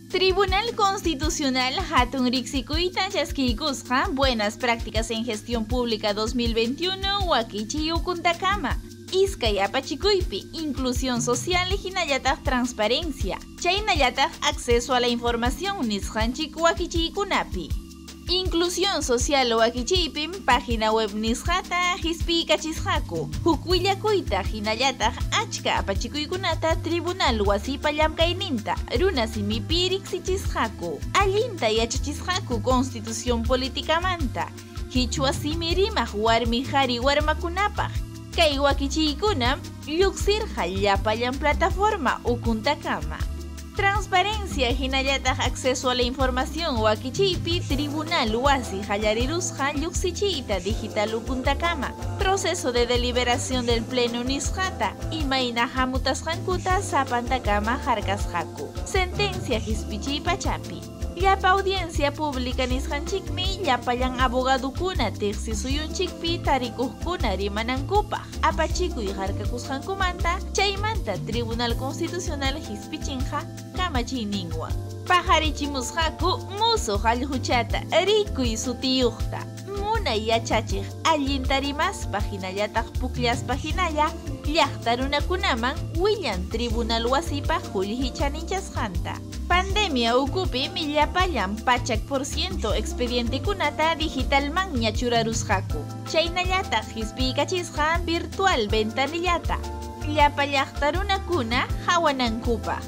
Tribunal Constitucional hatun riqsikuyta chaskiykusqa Buenas Prácticas en Gestión Pública 2021 wakichiy ukuntakama. Iskay apachikuypi, inclusión social hinallataq transparencia, chaynallataq acceso a la información nisqanchik wakichiykunapi. Inclusión social wakichiypim página web nisqata hispiykachisqaku. Huk willakuyta hinallataq achka apachikuykunata tribunal wasipa llamkayninta runa simipi riqsichisqaku. Allinta yachachisqaku Constitución Políticamanta, qichwa simi rimaq warmi qhari warmakunapaq. Kay wakichiykunam lluqsirqa llapallan plataforma ukuntakama. Transparencia hinallataq acceso a la información wakichiypi tribunal wasi qallarirusqa lluqsichiyta digital ukuntakama. Proceso de deliberación del pleno nisqata imayna hamutasqankuta sapantakama harkasqaku. Sentencia hispichiy pachapi. Llapa audiencia pública nisqanchikmi llapallan abogadukuna tiqsi suyunchikpi tarikuqkuna rimanankupaq apachikuy harkakusqankumanta chaymanta Tribunal Constitucional hispichinqa kamachiyninwan. Paqarichimusqaku musuq allquchata rikuy sutiyuqta munay yachachiq allinta rimaspa hinallataq pukllaspa hinalla llaqta runakunaman willan tribunal wasipa qullqi chaninchasqanta. Pandemia ukupi llapallan 100% expedientekunata digitalmanña churarusqaku. Chaynallataq hispiykachisqa virtual ventanillata. Llapa llaqta runakuna hawanankupaq.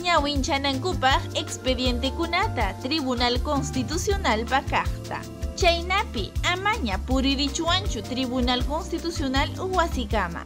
Ñawinchanankupaq expedientekunata Tribunal Constitucional kaqta. Chaynapi amaña puririchuanchu Tribunal Constitucional wasikama.